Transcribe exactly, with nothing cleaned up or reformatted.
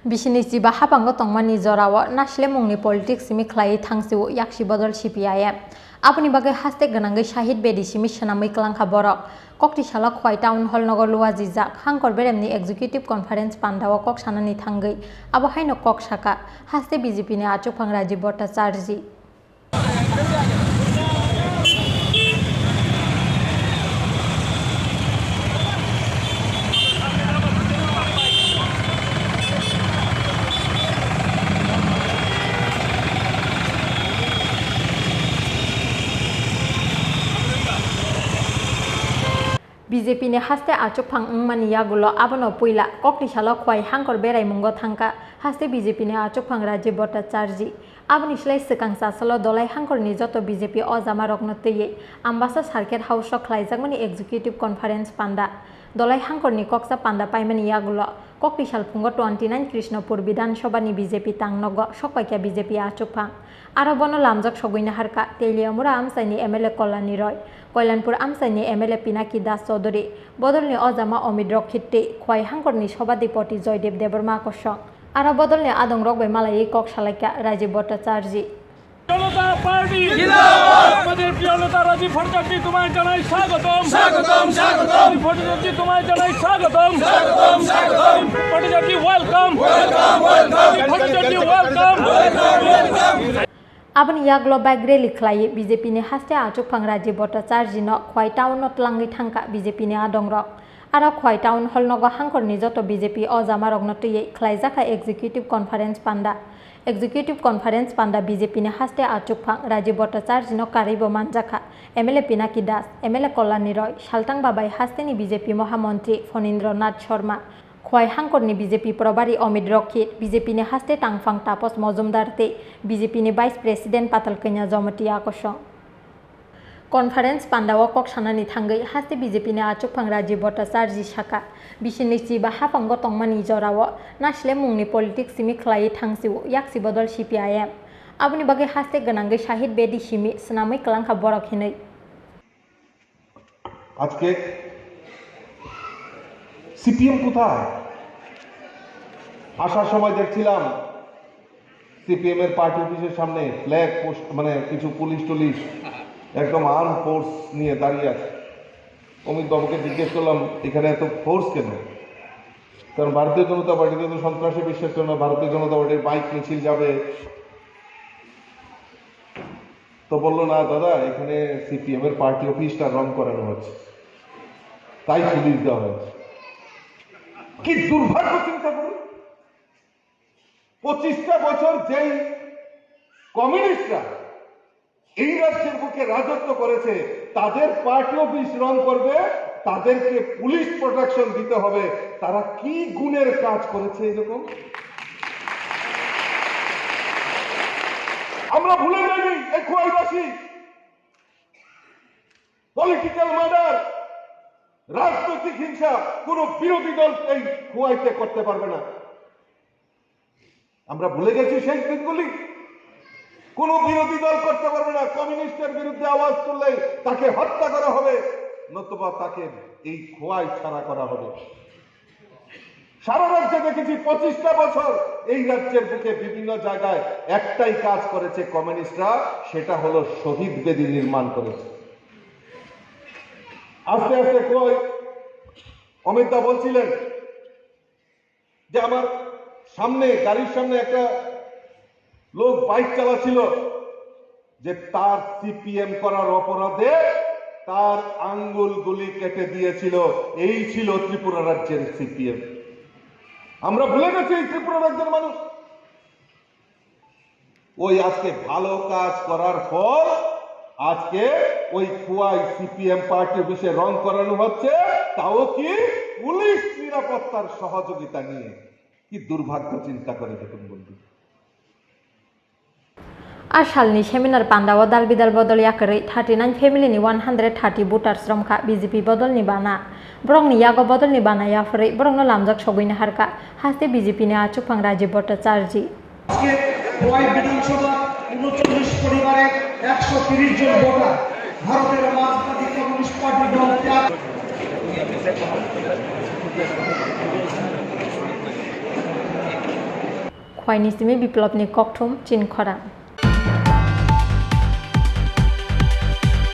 Bisini chiba hapango tongmani jorao naslemungni politics simi khlaiwi thangsio yaksi bodol C P I M. Aboni bagwi haste gwnangwi Shahid Bedi simi swnamwi kwlangkha borok. Kokti salo Khwai Town Hall nogo luajijak Hangkor Beremni Executive Conference pandao kok sanani thangwi abo haino kok saka haste B J P ni achukphang Rajiv Bhattacharjee. B J P ni haste achukphang wngmani yagulo abono puila kokti salo Khwai Hangkor beraimungo thangkha haste B J P ni achukphang Rajiv Bhattacharjee. Aboni slai swkang chasalo Dolai Hangkorni joto B J P ojamarokno twiwi Ambasa Circuit House-o khlaijakmani Executive Conference panda. Dolai Hangkorni koksa panda paimani yagulo kokti salphungo twenty nine Krishnapur Bidhan Sabhani B J P tangnogo sokpaikha B J P achukphang. Aro bono lamjak sogwi naharkha Teliamura amchaini M L A Kalyani Roy, Kalyanpur amchaini M L A Pinaki Das Chaudhury, bodolni ojama Amit Rokhi tei Khwai Hangkorni Sabhadipoti Joydev Debbarma kosong. Aro bodolni adongrok bai malaiwi kok salaikha Rajiv Bhattacharjee. জনতা পার্টি জিন্দাবাদ। আমাদের প্রিয় নেতা রাজীব ভট্টাচার্য তোমায় জানাই স্বাগতম। স্বাগতম, স্বাগতম। রাজীব ভট্টাচার্য তোমায় জানাই স্বাগতম। স্বাগতম, স্বাগতম। Bhattacharya welcome। Welcome, welcome। Bhattacharya welcome। Welcome, welcome। Aboni yagulo bike rally khlaiwi B J P ni haste achukphang Rajiv Bhattacharjee no Khwai town no twlangwi thangkha B J P ni adongrok. Aro Khwai Town Hall nogo Hangkorni joto B J P ojamarokno twiwi khlaijakha Executive Conference panda. Executive Conference panda B J P ni haste achukphang Rajiv Bhattacharjee no karwibo manjakha M L A Pinaki Das, M L A Kalyani Roy, Saltang Babai hasteni B J P Mohamontri Phanindra Nath Sharma, Khwai Hangkorni B J P Probari Amit Rokhi, B J P ni haste tangphang Tapas Mojumdar tei B J P ni Vice President Patal Kanya Jamatia kosong. Conference pandao kok sanani thangwi haste B J P ni achukphang Rajiv Bhattacharjee saka, bisini chiba haphango tongmani jorao naslemungni politics simi khlaiwi thangsio yaksi bodol C P I M. Aboni bagwi haste gwnangwi Shahid Bedi simi swnamwi kwlangkha borok hinwi. আজকে সিপিএম কোথায়? আসার সময় দেখছিলাম সিপিএম এর পার্টি অফিসের সামনে flag post, মানে কিছু পুলিশ টুলিশ একদম আর্ম ফোর্স নিয়ে দাঁড়িয়ে আছে। অমিত বাবুকে জিজ্ঞেস করলাম, "এখানে এত ফোর্স কেন?" কারণ ভারতীয় জনতা পার্টিতে তো সন্ত্রাসে বিশ্বাস করে না, ভারতীয় জনতা পার্টির বাইক মিছিল যাবে। তো বললো, "না দাদা, এখানে সিপিএম এর পার্টি অফিসটা রং করানো হচ্ছে, তাই পুলিশ দেওয়া হয়েছে।" কি দুর্ভাগ্য চিন্তা করুন, পঁচিশটা বছর যেই কমিউনিস্টরা এই রাজ্যের বুকে রাজত্ব করেছে, তাদের পার্টি অফিস রং করবে, তাদেরকে পুলিশ প্রোটেকশন দিতে হবে। তারা কি গুণের কাজ করেছে এরকম? আমরা ভুলে যাইনি এই খোয়াইবাসী। পলিটিক্যাল মার্ডার, রাজনৈতিক হিংসা কোনো বিরোধী দল এই খোয়াইতে করতে পারবে না। আমরা ভুলে গেছি সেই দিনগুলি। কোনো বিরোধী দল করতে পারবে না, কমিউনিস্টের বিরুদ্ধে আওয়াজ তুললেই তাকে হত্যা করা হবে, নতুবা তাকে এই খোয়াই ছাড়া করা হবে। সারা রাজ্যে দেখেছি পঁচিশটা বছর এই রাজ্যের বুকে বিভিন্ন জায়গায় একটাই কাজ করেছে কমিউনিস্টরা, সেটা হলো শহীদ বেদি নির্মাণ করেছে। আস্তে আস্তে কই, অমিত দা বলছিলেন যে আমার সামনে, গাড়ির সামনে একটা লোক বাইক চালাচ্ছিল, যে তার সিপিএম করার অপরাধে তার আঙ্গুলগুলি কেটে দিয়েছিল। এই ছিল ত্রিপুরা রাজ্যের সিপিএম। আমরা ভুলে গেছি এই ত্রিপুরা রাজ্যের মানুষ। ওই আজকে ভালো কাজ করার ফল আজকে ওই খোয়াই সিপিএম পার্টি অফিসে রং করানো হচ্ছে, তাও কি পুলিশ নিরাপত্তার সহযোগিতা নিয়ে। কি দুর্ভাগ্য, চিন্তা করে দেখুন বন্ধু। A salni seminar pandao dal bidal bodol yakarwi thirty nine family ni one hundred thirty voters romkha B J P bodolni bana. Borokni yago bodolni bana yapharwi borokno lamjak sogwi naharkha haste B J P ni achukphang Rajiv Bhattacharjee. আজকে খোয়াই বিধানসভা ঊনচল্লিশ পরিবারের একশো তিরিশ জন ভোটার ভারতের মার্ক্সবাদী communist party দল ত্যাগ Phaini simi Biplopni kokthum chini khorang.